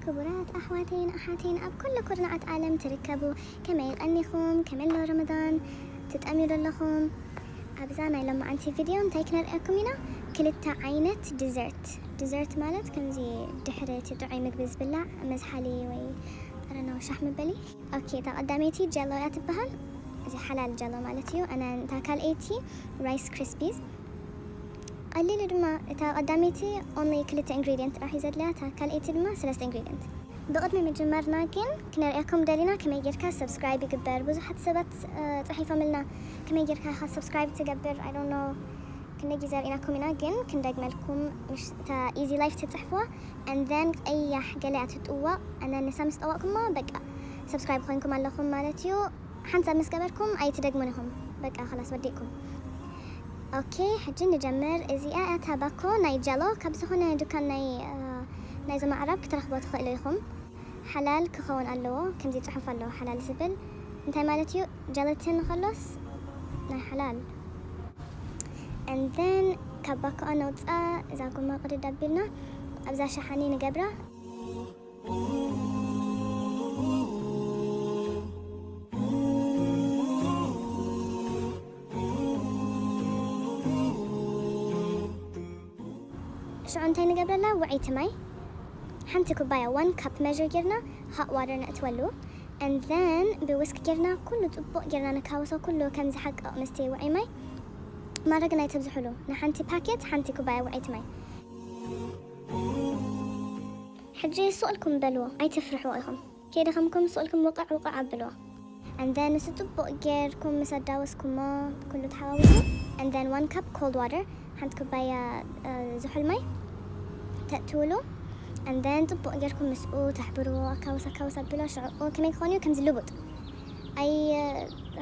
ክቡራት ኣሕዋተይን ኣሓተይን ኣብ ኩሉ ኩርናዓት ዓለም ትርከቡ፣ ከመይ ቀኒኹም? ከመይ ኣሎ ረመዳን? ትጠምዩ ዶ ኣለኹም? ኣብዛ ናይ ሎማዓንቲ ቪድዮ እንታይ ክነርእየኩም ኢና? ክልተ ዓይነት ዲዘርት። ዲዘርት ማለት ከምዚ ድሕሪ እቲ ጥዑይ ምግቢ ዝብላዕ መዝሓሊ ወይ፣ I don't know፣ ሻሕ መበሊ። ኦኬ፣ እታ ቀዳመይቲ ጀሎ እያ ትበሃል። እዚ ሓላል ጀሎ ማለት እዩ። ኣነ እታ ካልኣይቲ ራይስ ክሪስፒስ። ቀሊሉ ድማ፣ እታ ቀዳመይቲ only ክልተ ኢንግሪዲየንት ጥራሕ እዩ ዘድልያ፣ እታ ካልኣይቲ ድማ ሰለስተ ኢንግሪዲየንት። ብቕድሚ ምጅማርና ግን ክነርእየኩም ደሊና ከመይ ጌርካ ሰብስክራይብ ይግበር። ብዙሓት ሰባት፣ እ፣ ጽሒፎምልና ከመይ ጌርካ ኢኻ ሰብስክራይብ ትገብር? I don't know። ክንደይ ግዜ ርኢናኩም ኢና፣ ግን ክንደግመልኩም፣ ምሽ እታ ኢዚ ላይፍ ትጽሕፍዋ፣ and then ቀያሕ ገለ እያ ትጥወቕ፣ and then ንሳ ምስ ጠወቕኩማ፣ በቃ፣ ሰብስክራይብ ኮይንኩም ኣለኹም ማለት እዩ። ሓንሳብ ምስ ገበርኩም ኣይትደግሙን ኢኹም። በቃ፣ ኸላስ፣ ወዲእኩም። ኦኬ፣ ሕጂ ንጀምር። እዚኣ እያ እታ ባኮ ናይ ጀሎ፣ ካብ ዝኾነ ዱካን ናይ፣ እ፣ ናይዞም ኣዕራብ ክትረኽቦ ትኽእሉ ኢኹም። ሓላል ክኸውን ኣለዎ፣ ከምዚ ጽሑፍ ኣለዎ፣ ሓላል ዝብል። እንታይ ማለት እዩ? ጀለቲን ከሎስ ናይ ሓላል። And then ካብ ባኮኣ ነውጻ፣ እዛ ጎማ ቅድድ ኣቢልና ኣብዛ ሸሓኒ ንገብራ። ሽዑ እንታይ ንገብረላ? ውዕይቲ ማይ፣ ሓንቲ ኩባያ፣ one cup measure ጌርና hot water ነእትወሉ። And then ብውስክ ጌርና ኩሉ ጽቡቕ ጌርና ንካወሶ፣ ኩሉ ከም ዝሓቅቕ ምስቲ ውዑይ ማይ። ማራ ግን ኣይተብዝሑሉ። ንሓንቲ ፓኬት ሓንቲ ኩባያ ውዕይቲ ማይ። ሕጂ ስቕ ኢልኩም በልዎ፣ ኣይትፍርሕዎ ኢኹም። ከይደኸምኩም ስቕ ኢልኩም ውቕዕ ውቕዕ ኣብልዎ። And then ንሱ ጽቡቕ ጌርኩም ምስ ኣዳወስኩሞ፣ ኩሉ ተሓዋዊሱ፣ and then one cup cold water፣ ሓንቲ ኩባያ፣ እ፣ ዝሑል ማይ ተእትውሉ። And then ጽቡቕ ጌርኩም ምስኡ ተሕብርዎ፣ ኣካውስ ኣካውስ ኣብልዎ። ሽዑ ከመይ ክኾን እዩ? ከምዚ ልቡጥ። ኣይ፣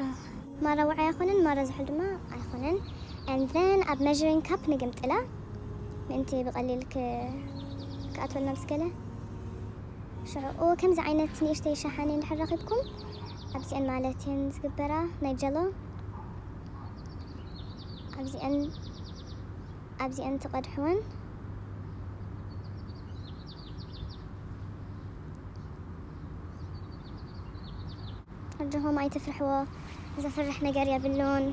እ፣ ማራ ውዑይ ኣይኮነን፣ ማራ ዝሑል ድማ ኣይኮነን። And then ኣብ measuring cup ንግምጥላ፣ ምእንቲ ብቐሊል ክ-፣ ክኣትወልና ምስ ገለ። ሽዑ ከምዚ ዓይነት ንእሽተይ ሸሓኒ እንድሕር ረኺብኩም፣ ኣብዚአን ማለት እየን ዝግበራ፣ ናይ ጀሎ። ኣብዚአን፣ ኣብዚአን ትቐድሕወን። ኣጆኹም ኣይትፍርሕዎ፣ ዘፍርሕ ነገር የብሉን።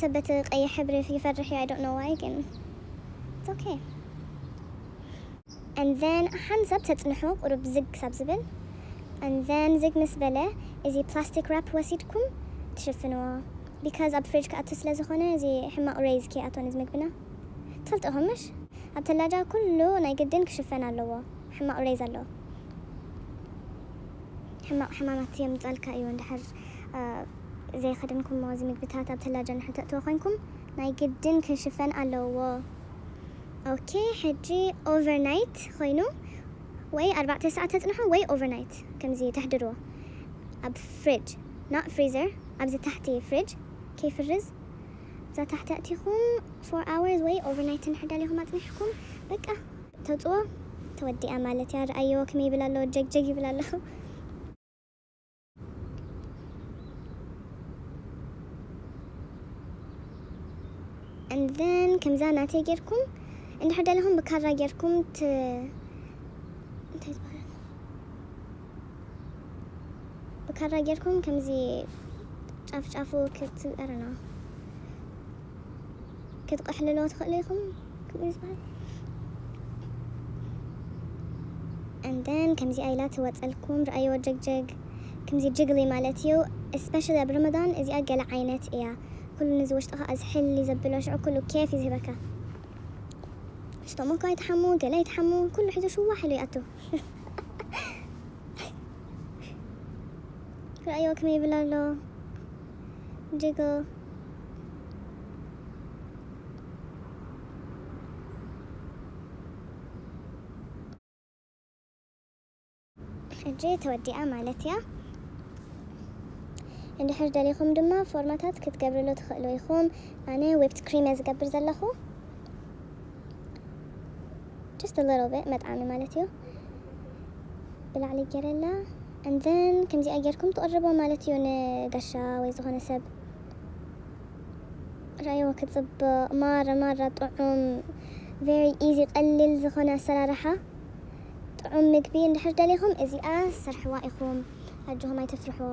ሰብ በቲ ቀይሕ ሕብሪ ይፈርሕ እዩ፣ I don't know why፣ ግን it's okay። And then ሓንሳብ ተጽንሑ፣ ቁሩብ ዝግ ክሳብ ዝብል። And then ዝግ ምስ በለ፣ እዚ ፕላስቲክ ራፕ ወሲድኩም ትሽፍንዎ። Because ኣብ ፍሪጅ ክኣቱ ስለ ዝኾነ፣ እዚ ሕማቕ ሬይዝ ከይኣትወን እዚ ምግብና። ትፈልጡ ኢኹም ምሽ? ኣብ ተላጃ ኩሉ ናይ ግድን ክሽፈን ኣለዎ። ሕማቕ ሬይዝ ኣለዎ። ሕማቕ ሕማማት የምጻልካ እዩ። እንድሕር፣ አ፣ ዘይኸደንኩሞ እዚ ምግብታት ኣብ ተላጃ እንድሕር ተእትዎ ኮይንኩም፣ ናይ ግድን ክሽፈን ኣለዎ። ኦኬ፣ ሕጂ ኦቨርናይት ኮይኑ ወይ ኣርባዕተ ሰዓት ተጽንሖ ወይ ኦቨርናይት ከምዚ ተሕድርዎ ኣብ ፍሪጅ፣ not freezer፣ ኣብዚ ታሕቲ ፍሪጅ ከይፍርዝ እዛ ታሕቲ ኣእቲኹም four hours ወይ ኦቨርናይት እንድሕር ደሊኹም ኣጽኒሕኩም፣ በቃ፣ ተውጽዎ፣ ተወዲኣ ማለት እያ። ረኣይዎ ከመይ ይብል ኣሎ፣ ጀግጀግ ይብል ኣሎ። And then ከምዛ ናተይ ጌርኩም እንድሕር ደሊኹም ብካራ ጌርኩም ት-፣ እንታይ ዝበሃል? ብካራ ጌርኩም ከምዚ ጫፍ ጫፉ ክት-፣ I don't know፣ ክትቕሕልልዎ ትኽእሉ ኢኹም። ከምኡ ዝበሃል። And then ከምዚኣ ኢላ ትወፀልኩም። ረኣይዎ ጀግጀግ። ከምዚ ጅግሊ ማለት እዩ። Especially ኣብ ረመዳን እዚኣ ገለ ዓይነት እያ። ኩሉ ነዚ ውሽጥኻ ኣዝሕል እዩ ዘብሎ። ሽዑ ኩሉ ኬፍ እዩ ዝህበካ። ስቶሞኮ ኣይትሓሙ፣ ገለ ኣይትሓሙ። ኩሉ ሒዙ ሽዋሕ ኢሉ ይኣቱ። ረኣይዎ ከመይ ይብል ኣሎ። ጅግል። ሕጂ ተወዲኣ ማለት እያ። እንድሕር ደሊኹም ድማ ፎርማታት ክትገብርሉ ትኽእሉ ኢኹም። ኣነ ዊፕድ ክሪም እየ ዝገብር ዘለኹ። Just a little bit፣ መጥዓሚ ማለት እዩ። ብላዕሊ ገይረላ። And then ከምዚኣ ጌርኩም ትቕርቦ ማለት እዩ ንጋሻ ወይ ዝኾነ ሰብ። ረኣይዎ ክጽብቕ፣ ማራ፣ ማራ ጥዑም፣ very easy፣ ቀሊል ዝኾነ ኣሰራርሓ። ጥዑም ምግቢ እንድሕር ደሊኹም እዚኣ ሰርሕዋ ኢኹም። ኣጆኹም ኣይትፍርሕዎ።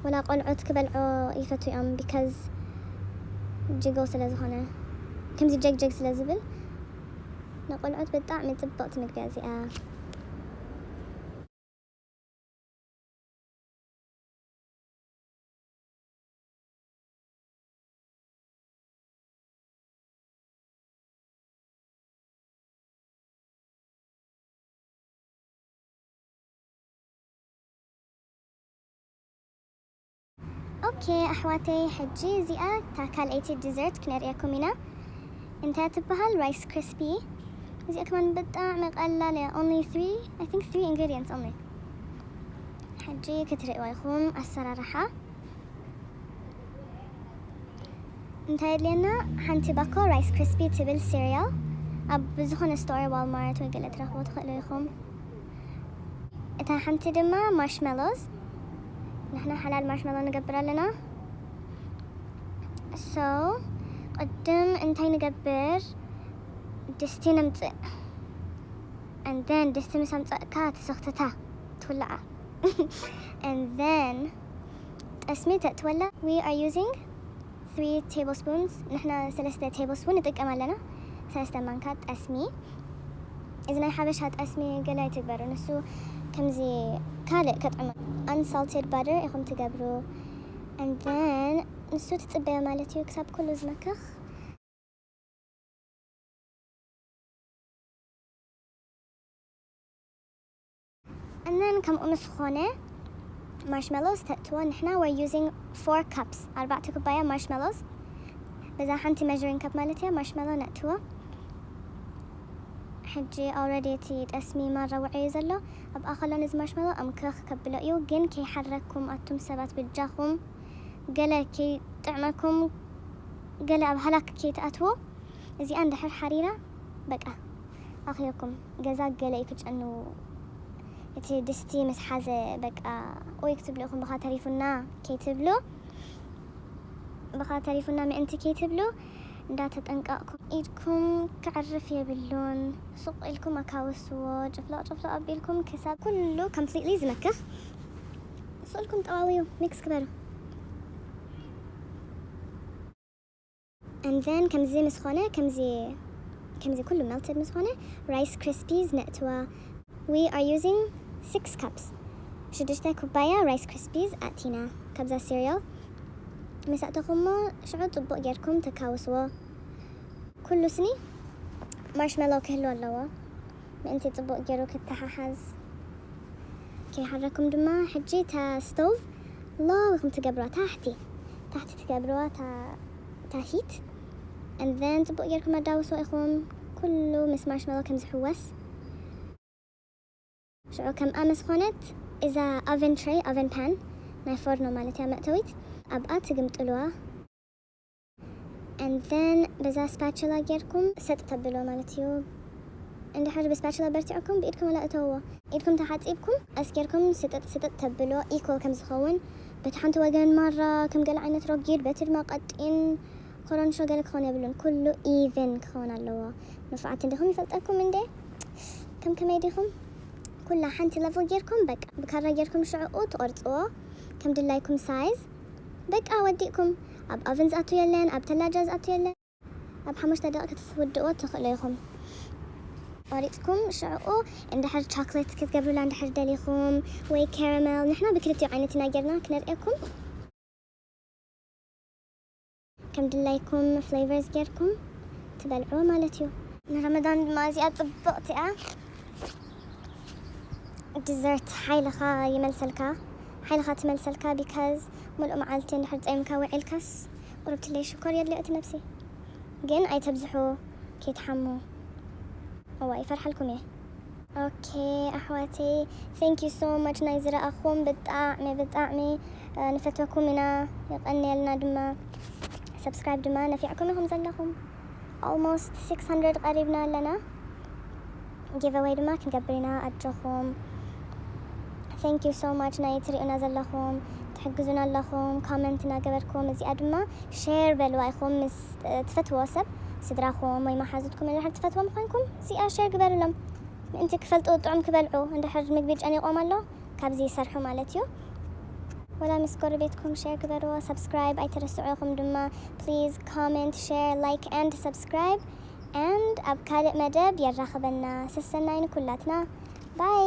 ወላ ቆልዑት ክበልዖ ይፈቱ እዮም፣ because ጅጎ ስለ ዝኾነ፣ ከምዚ ጀግጀግ ስለ ዝብል፣ ንቆልዑት ብጣዕሚ ጽብቕቲ ምግቢ እያ እዚኣ። ኦኬ ኣሕዋተይ፣ ሕጂ እዚኣ እታ ካልኣይቲ ዲዘርት ክነርእየኩም ኢና። እንታይ ትበሃል? ራይስ ክሪስፒ። እዚኣ ከማን ብጣዕሚ ቀላል እያ። Only three, I think three ingredients only። ሕጂ ክትርእይዋ ኢኹም ኣሰራርሓ። እንታይ የድልየና? ሓንቲ ባኮ ራይስ ክሪስፒ ትብል ሲሪያል ኣብ ዝኾነ ስቶር፣ ዋልማርት ወይ ገለ ትረኽቦ ትኽእሉ ኢኹም። እታ ሓንቲ ድማ ማርሽመሎስ። ንሕና ሓላል ማርሽመሎ ንገብር ኣለና። So ቅድም እንታይ ንገብር? ድስቲ ነምጽእ። And then ድስቲ ምስ ኣምጸእካ ትሰኽትታ፣ ትውልዓ። And then ጠስሚ ተእትወላ። We are using three tablespoons፣ ንሕና ሰለስተ ቴብል ስፑን ንጥቀም ኣለና። ሰለስተ ማንካ ጠስሚ። እዚ ናይ ሓበሻ ጠስሚ ገለ ኣይትግበሩ፣ ንሱ ከምዚ ካልእ ከጥዕሞ። Unsalted butter ኢኹም ትገብሩ። And then ንሱ ትጽበዮ ማለት እዩ ክሳብ ኩሉ ዝመክኽ። And then ከምኡ ምስ ኾነ ማርሽመሎስ ተእትዎ። ንሕና we're using four cups፣ ኣርባዕተ ኩባያ ማርሽመሎስ። በዛ ሓንቲ measuring cup ማለት እያ ማርሽመሎ ነእትዎ። ሕጂ already እቲ ጠስሚ ማራ ውዑይ እዩ ዘሎ። ኣብኣ ከሎ ነዚ ማርሽመሎ ኣምክኽ ከብሎ እዩ፣ ግን ከይሓረኩም ኣቱም ሰባት ብጃኹም፣ ገለ ከይጥዕመኩም፣ ገለ ኣብ ሃላክ ከይትኣትዎ። እዚኣ እንድሕር ሓሪራ በቃ ኣኽለኩም፣ ገዛ ገለ እዩ ክጨኑ። እቲ ድስቲ ምስ ሓዘ በቃ ኦይ ክትብሉ ኢኹም፣ ብኻ ተሪፉና ከይትብሉ፣ ብኻ ተሪፉና ምእንቲ ከይትብሉ እንዳተጠንቀቕኩም። ኢድኩም ክዕርፍ የብሉን። ሱቕ ኢልኩም ኣካውስዎ፣ ጭፍለቕ ጭፍለቕ ኣቢልኩም ክሳብ ኩሉ completely ዝመክኽ። ሱቕ ኢልኩም ጠዋውዩ፣ ሚክስ ግበሩ። And then ከምዚ ምስ ኾነ፣ ከምዚ፣ ከምዚ ኩሉ melted ምስ ኾነ፣ ራይስ ክሪስፒስ ነእትዋ። We are using six cups። ሽዱሽተ ኩባያ ራይስ ክሪስፒስ ኣእቲና ካብዛ ሲሪያል። ምስ ኣእተኹሞ ሽዑ ጽቡቕ ጌርኩም ተካውስዎ። ኩሉ ስኒ ማርሽመሎ ክህልዎ ኣለዎ፣ ምእንቲ ጽቡቕ ጌሩ ክተሓሓዝ። ከይሓረኩም ድማ ሕጂ እታ ስቶቭ ሎው ኢኹም ትገብርዋ፣ ታሕቲ፣ ታሕቲ ትገብርዋ እታ፣ እታ ሂት። And then ጽቡቕ ጌርኩም ኣዳውስዎ ኢኹም፣ ኩሉ ምስ ማርሽመሎ ከም ዝሕወስ። ሽዑ ከምኣ ምስ ኾነት፣ እዛ ኦቨን ትሬይ፣ ኦቨን ፓን፣ ናይ ፎርኖ ማለት እያ፣ መእተዊት፣ ኣብኣ ትግምጥልዋ። And then በዛ ስፓቹላ ጌርኩም ሰጥ ተብሎ ማለት እዩ። እንድሕር ብስፓቹላ በርቲዕኩም ብኢድኩም ወላ እተውዎ። ኢድኩም ተሓጺብኩም ቀስ ጌርኩም ስጥጥ ስጥጥ ተብሎ ኢኮል ከም ዝኸውን። በቲ ሓንቲ ወገን ማራ ከም ገለ ዓይነት ረጒድ፣ በቲ ድማ ቀጢን፣ ኮረንሾ ገለ ክኸውን የብሉን። ኩሉ ኢቨን ክኸውን ኣለዎ። ንፉዓት እንዲኹም ይፈልጠኩም እንዴ? ከም ከመይ ዲኹም? ኩላ ሓንቲ ለቨል ጌርኩም በቃ ብካራ ጌርኩም ሽዕኡ ትቆርጽዎ ከም ድላይኩም ሳይዝ። በቃ ወዲእኩም። ኣብ ኦቨን ዝኣቱ የለን፣ ኣብ ተላጃ ዝኣቱ የለን። ኣብ ሓሙሽተ ደቂቕ ክትውድእዎ ትኽእሉ ኢኹም። ቆሪጽኩም ሽዕኡ እንድሕር ቻክሌት ክትገብሩላ እንድሕር ደሊኹም ወይ ካራሜል፣ ንሕና ብክልቲኡ ዓይነት ኢና ጌርና ክነርእየኩም። ከም ድላይኩም ፍሌቨርስ ጌርኩም ትበልዕዎ ማለት እዩ። ንረመዳን ድማ እዚኣ ጽብቕቲ እያ። ዲዘርት ሓይልኻ ይመልሰልካ፣ ሓይልኻ ትመልሰልካ፣ ቢካዝ ሙሉእ መዓልቲ እንድሕር ጸይምካ ውዒልካስ ቁሩብ ትለይ ሽኮር የድልዮ እቲ ነብሲ። ግን ኣይተብዝሑ፣ ከይትሓሙ። እዋ ይፈርሓልኩም እየ። ኦኬ ኣሕዋተይ፣ thank you so much ናይ ዝረኣኹም፣ ብጣዕሚ ብጣዕሚ፣ እ፣ ንፈትወኩም ኢና፣ የቐንየልና ድማ። ሰብስክራይብ ድማ ነፊዕኩም ኢኹም ዘለኹም። Almost six hundred ቀሪብና ኣለና። ጊቨወይ ድማ ክንገብር ኢና፣ ኣጆኹም። Thank you so much ናይ ትሪኡና ዘለኹም፣ ትሕግዙና ኣለኹም፣ ኮመንት እናገበርኩም። እዚኣ ድማ ሼር በልዋ ኢኹም ምስ፣ እ፣ ትፈትዎ ሰብ። ስድራኹም ወይ መሓዙትኩም እንድሕር ትፈትዎም ኮይንኩም እዚኣ ሸር ግበርሎም። ምእንቲ ክፈልጡ ጥዑም ክበልዑ እንድሕር ምግቢ ጨኒቖም ኣሎ ካብዚ ይሰርሑ ማለት እዩ። ወላ ምስ ጎረቤትኩም ሸር ግበርዎ። ሰብስክራይብ ኣይትረስዑ። ኢኹም ድማ please comment, share, like and subscribe and ኣብ ካልእ መደብ የራኽበና። ሰሰናይ ንኩላትና። ባይ።